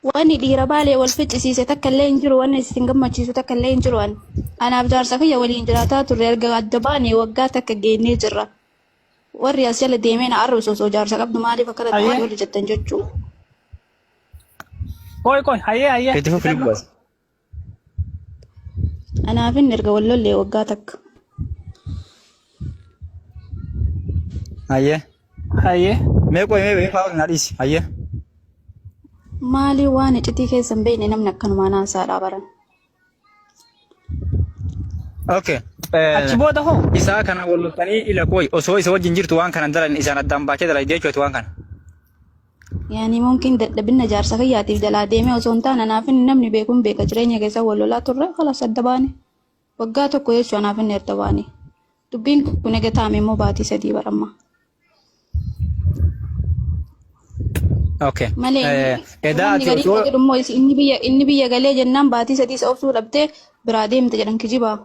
Wanni dhiira baalee wal ficcisiise takka illee hin jiru, wanni isin gammachiisu takka illee hin jiru an. Anaaf jaarsa kiyya waliin jiraataa turre erga adda baane waggaa takka geennee jirra. Warri as jala deemee na arrabsu osoo jaarsa qabdu maaliif akkana taate Hayyee. warri jettan jechuu. Qoy qoy hayyee hayyee. Itti fufi Fixadhu. lubbu as. Anaaf inni erga wal lollee waggaa takka. Hayyee. Hayyee. Mee qoy mee mee fa'aa na dhiisi. Hayyee. Maali waan iccitii keessa hin beekne namni akkanumaan haasaadhaa baran. Okay. Achi booda hoo? Isaa kana wal loltanii ila qoy osoo isa wajjin jirtu waan kana dalan isaan addaan baatee dalagdee jechuudha waan kana. Yaani mumkin dadhabinna jaarsa kiyyaatiif jalaa deemee osoo hin taane anaaf inni namni beekuun beeka jireenya keessa wal lolaa turre kalaas adda baane. Waggaa tokko jechuu anaaf inni adda baane. Dubbiin kun ega taa'ame immoo baatii 3 baramma. Okay. Malee inni Edaa namoonni ati gariin osoo ka jedhu immoo inni biyya galee jennaan baatii 3 isa obsuu dhabdee biraa deemte jedhan kijibaa.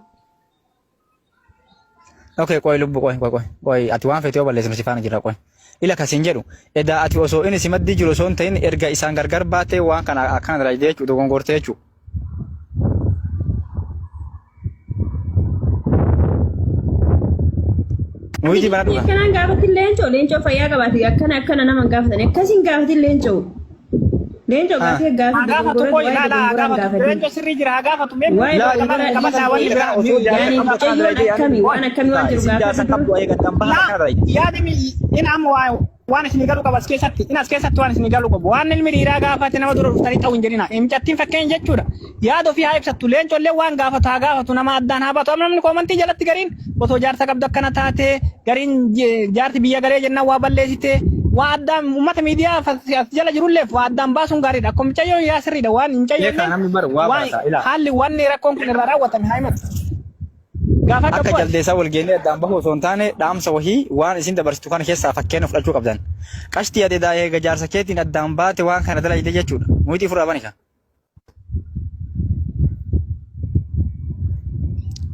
Okay, qoy lubbu qoy qoy qoy qoy ati waan feete yoo balleessinu si faana jira qoy. Ila kasiin jedhu edaa ati osoo inni si maddii jiru osoo hin ta'in erga isaan gargar baatee waan kana akkana dalagdee jechuudha dogongortee jechuudha. Muyiti bana dhuga. Akkanaan gaafatin leencoo leencoo fayyaa qabaate akkana akkana nama hin gaafatan akkasiin gaafatin leencoo. Leencoo gaafii Haa gaafii gaafatu dogongora qoy waa'ee laa laa haa dogongoraan gaafatu. gaafatin. Leencoo sirrii jira haa gaafatu. Mee Waa'ee Laa dogongora qabadhaa dhiisii wanni biraa osoo mi'u jaarsa yaani qabdu akkana mucayyoon dalagdee akkamii waan akkamii waan jiru isin jaarsa gaafadhu qabdu eegaddan bahan Laa akkana dalagde. yaadi mi in amma waa waan isin galu qaba as keessatti in as keessatti waan isin galu qabu waan ilmi dhiiraa gaafate nama dura dhuftanii ta'u hin jedhina mucattiin fakkeenya jechuudha yaada ofii haa ibsattu leencollee waan gaafatu haa gaafatu nama addaan haa baatu amma namni koomantii jalatti gariin osoo jaarsa qabdu akkana taate gariin jaarti biyya galee jennaan waa balleessite waa addaan uummata miidiyaa as jala jirulleef waa addaan baasuun gaariidha akkuma mucayyoon yaa sirriidha waan Beekaa mucayyoon namni bar waa waan barata ilaa. haalli wanni rakkoon kun irraa raawwatame haa himatu. Gaafadhu Akka abboo ati. jaldeessaa wal geennee addaan bahuu osoo hin taane dhaamsa wahii waan isin dabarsitu kana keessaa fakkeenya fudhachuu qabdan. Qashtii ati edaa eega jaarsa keetiin addaan baate waan kana dalayde jechuudha. Muyixii furraa bani ka.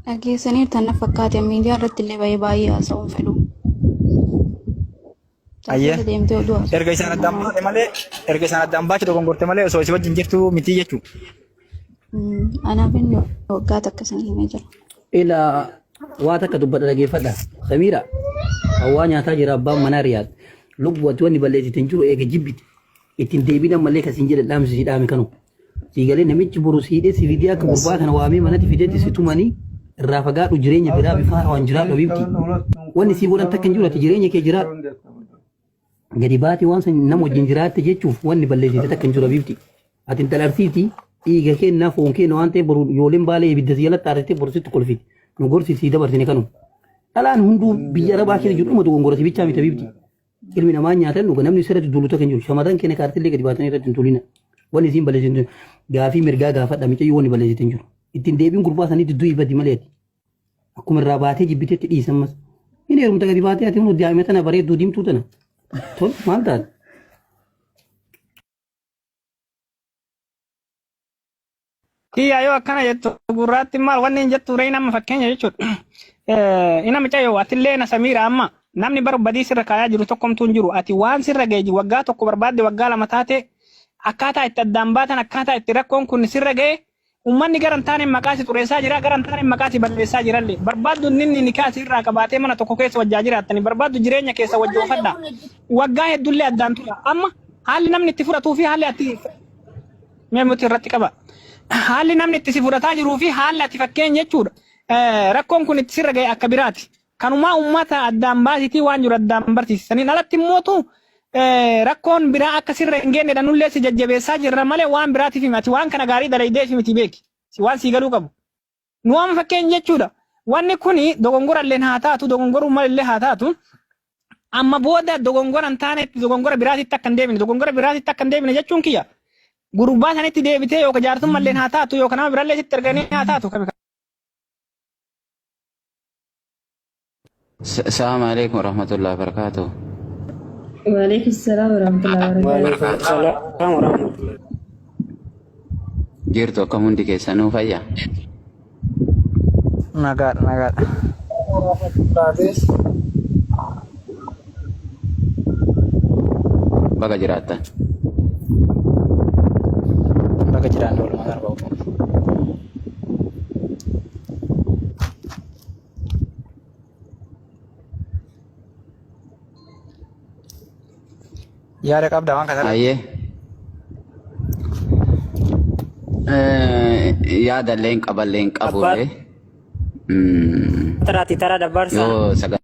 Dhageessaniirtan na fakkaate miidiyaa irratti illee bahee baay'ee haasa'uun fedhu. Ayyee. Tajaajila deemtee oduu haasa'u. Erga isaan addaan baate malee erga isaan addaan baate dogongorte malee osoo isin wajjin jirtu mitii jechuudha. Anaaf inni waggaa takka isin himee jira. Ila waa takka dubbadha dhageeffadha. Samiira hawaa nyaataa jira abbaan manaa Riyaad. Lubbu ati wanni balleessite hin jiru eega jibbite. Ittiin deebiin ammallee kan siin jedhe dhaamsi si dhaame kanu. Sii galee namichi boru siidhee si fidee akka gurbaa kana waamee manatti fideetti si tumanii irraa fagaadhu jireenya biraa bifa haaraan jiraadhu habiibti. Wanni sii godhan takka hin jiru ati jireenya kee jiraadhu. Gadi baatee waan san nama wajjin jiraatte jechuuf wanni balleessite takka hin jiru habiibti. Ati intala arsiiti dhiiga keenna foon keenna waan ta'eef boru ijoolleen baalee ibidda si jalatti aartee boru sitti kolfiti. Nu gorsi sii dabarsine kanu. Dhalaan hunduu biyya arabaa keessa jiru dhuma dogongora si bichaa miti habiibti. Ilmi namaa nyaatan dhuga namni sirratti duulu takka hin jiru. Shamarran keenya kaartillee gadi baatanii irratti hin tuulina. Wanni isiin balleessitu hin jiru. Gaafii mirgaa gaafadha micayyoo wanni balleessitu hin jiru. Ittiin deebiin gurbaa saniitti du'i badi malee ati. Akkuma irraa baatee jibbiteetti dhiisa ammas. Hin heerumta gadi baatee ati hunduu daa'ima tana bareedduu diimtuu tana. Tol maal taate? Kiyyaa yoo akkana jettu gurraatti maal wanni hin jettu ree nama fakkeenya jechuudha. Ina micayyoo atillee na samiira amma namni bar badii sirra kaayaa jiru tokkomtuu hin jiru. Ati waan sirra ga'e waggaa tokko barbaadde waggaa lama taate akkaataa itti addaan baatan akkaataa itti rakkoon kun sirra ga'e Ummanni gara hin taaneen maqaa si xureessaa jira, gara hin taaneen maqaa si balleessaa jiralle. Barbaaddu inni nikaa si irraa qabaatee mana tokko keessa wajjaa jiraattani. Barbaaddu jireenya keessa wajji oofadhaa. Waggaa heddullee addaan tura. Amma haalli namni itti fudhatuu fi haalli ati mee muti irratti qaba. Haalli namni itti si fudhataa jiruu fi haalli ati fakkeenya jechuudha. Rakkoon kun itti sirra ga'e akka biraati. Kanumaa ummata addaan baasitii waan jiru addaan barsiisi. Saniin alatti immootu rakkoon biraa akka sirra hin geennedha nullee si jajjabeessaa jirra malee waan biraatiif himi. Ati waan kana gaarii dalaydeef miti beeki. Si waan sii galuu qabu. Nu amma fakkeenya jechuudha. Wanni kuni dogongora illeen haa taatu dogongoruu malillee haa taatu amma booda dogongora hin taanetti dogongora biraatitti akka hin deebine dogongora biraatitti akka hin deebine jechuun kiyya gurbaa sanitti deebitee yookaan jaarsummalleen haa taatu yookaan nama birallee sitti erganii haa taatu. Assalamu alaikum warahmatullahi wabarakatuh. Waalaikum salaam warahmatullahi wabarakatuh. Waalaikum salaam warahmatullahi. Jirtu akkam hundi keessanuu fayya? Nagaadha nagaadha. Baga jiraattan. Yaada qabda waan kana irratti. Ayyee. Yaada illee hin qaballee hin qabu. Abbaa taraati tara dabarsa. Yoo sagantaa.